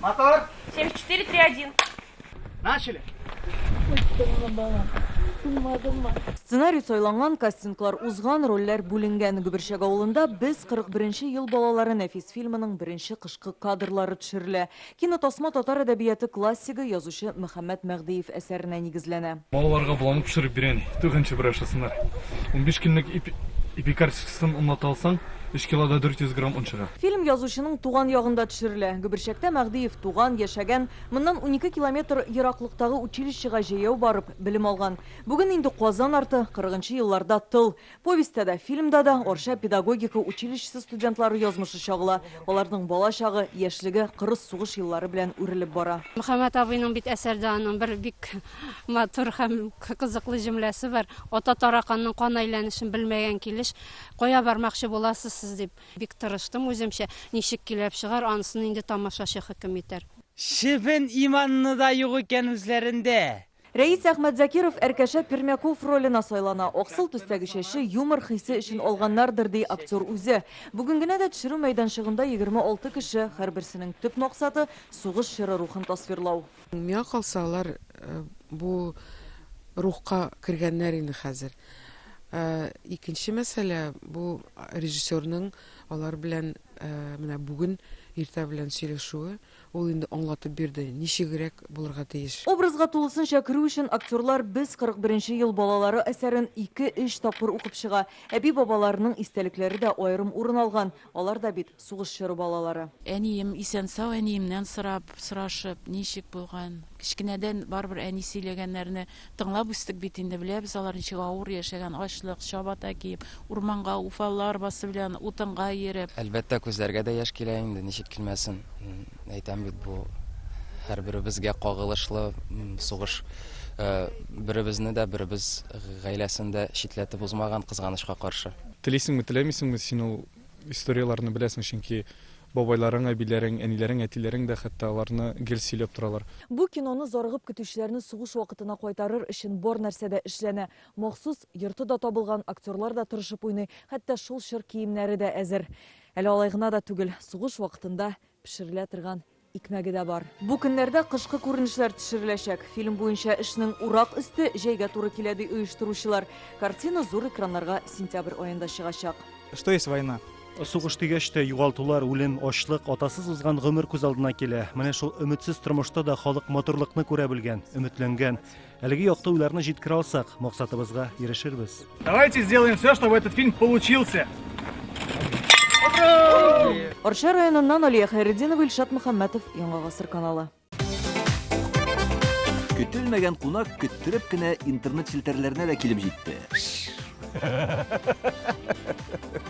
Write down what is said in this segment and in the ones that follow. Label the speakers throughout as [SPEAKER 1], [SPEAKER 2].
[SPEAKER 1] Мотор! 74,3,1. Начали!
[SPEAKER 2] Сценарий сайланган, кастинглар узган, рольләр бүленгән. Гөберчәк авылында Без 41 нче ел балалары нәфис фильмының беренче кышкы кадрлары төшерелә. Кинотасма татар әдәбияты классигы, язучы Мөхәммәт Мәһдиев әсәренә нигезләнә.
[SPEAKER 3] Балаларга боламык пешереп бирә әни. Туйганчы бер ашасыннар. 15 көнлек ипи карточкасын онлата алсаң, өч килода 400 грамм он чыга.
[SPEAKER 2] Фильм язучының туган ягында төшерелә. Гөберчәктә Мәһдиев туган, яшәгән, моннан 12 километр ераклыктагы училищега җәяү барып, белем алган. Бүген инде Казан арты, кырыгынчы елларда тыл. Повестьта да, фильмда да Арча педагогика училищесы студентлары язмышы чагыла. Аларның бала чагы, яшьлеге кырыс сугыш еллары белән үрелеп бара.
[SPEAKER 4] Мөхәммәт абыйның бит әсәрдә аның бер бик матур һәм кызыклы җөмләсе бар, Ата тараканның кан әйләнешен белмәгән килеш, кая бармакчы буласыз сез, дип. Бик тырыштым үземчә. Ничек килеп чыгар, анысын инде тамашачы хөкем итәр.
[SPEAKER 5] Чебен иманны да юк икән үзләрендә.
[SPEAKER 2] Рәис Әхмәтзакиров Әркәшә Пермяков роленә сайлана. Аксыл төстәге чәче юмор хисе өчен алганнардыр, ди актер үзе. Бүген генә дә төшерү мәйданчыгында 26 кеше, һәрберсенең төп максаты, сугыш чоры рухын тасвирлау.
[SPEAKER 6] Миңа калса, алар бу рухка кергәннәр инде хәзер. Икенче мәсьәлә, бу режиссерның алар белән менә бүген иртә белән сөйләшүе. Ул инде аңлатып бирде, ничегрәк булырга тиеш.
[SPEAKER 2] Образга тулысынча керү өчен актерлар Без 41 нче ел балалары әсәрен ике-өч тапкыр укып чыга. Әби-бабаларының истәлекләре дә аерым урын алган, алар да бит сугыш чоры балалары.
[SPEAKER 7] Әнием исән-сау, әниемнән сорап, сорашып, ничек булган. Кечкенәдән барыбер әни сөйләгәннәрне Тыңлап үстек бит инде, беләбез алар ничек авыр яшәгән, ачлык, чабата киеп, урманга уфалла арбасы белән утынга йөреп.
[SPEAKER 8] Әлбәттә, күзләргә дә яшь килә инде, ничек килмәсен. Әйтәм бит, бу һәрберебезгә кагылышлы сугыш. Беребезне дә, беребез гаиләсен дә читләтеп узмаган, кызганычка каршы.
[SPEAKER 3] Телисеңме, теләмисеңме, син ул историяләрне беләсең, чөнки Бабайларың, әбиләрең, әниләрең, әтиләрең дә хәтта аларны гел сөйләп торалар.
[SPEAKER 2] Бу киноны зарыгып көтүчеләрне сугыш вакытына кайтарыр өчен бар нәрсә дә эшләнә. Махсус йорты да табылган, актерлар да тырышып уйный, хәтта шул чор киемнәре дә әзер. Әле алай гына да түгел, сугыш вакытында пешерелә торган икмәге дә бар. Бу көннәрдә кышкы күренешләр төшереләчәк. Фильм буенча эшнең урак өсте җәйгә туры килә, ди оештыручылар. Картина зур экраннарга сентябрь аенда чыгачак.
[SPEAKER 9] Что есть война?
[SPEAKER 10] Сугыш дигәч тә, югалтулар, үлем, ачлык, атасыз узган гомер күз алдына килә. Менә шул өметсез тормышта да халык матурлыкны күрә белгән, өметләнгән. Әлеге якты уйларны җиткерә алсак, максатыбызга ирешербез.
[SPEAKER 9] Давайте сделаем все, чтобы этот фильм получился.
[SPEAKER 2] Арча районыннан Алия Хәйретдинова, Илшат Мөхәммәтов, Яңа гасыр каналы.
[SPEAKER 11] Көтелмәгән кунак көттереп кенә интернет челтәрләренә дә килеп җитте.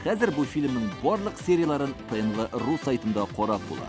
[SPEAKER 11] Хәзер бу фильмның барлык серияләрен ТНВ ру сайтында карап була.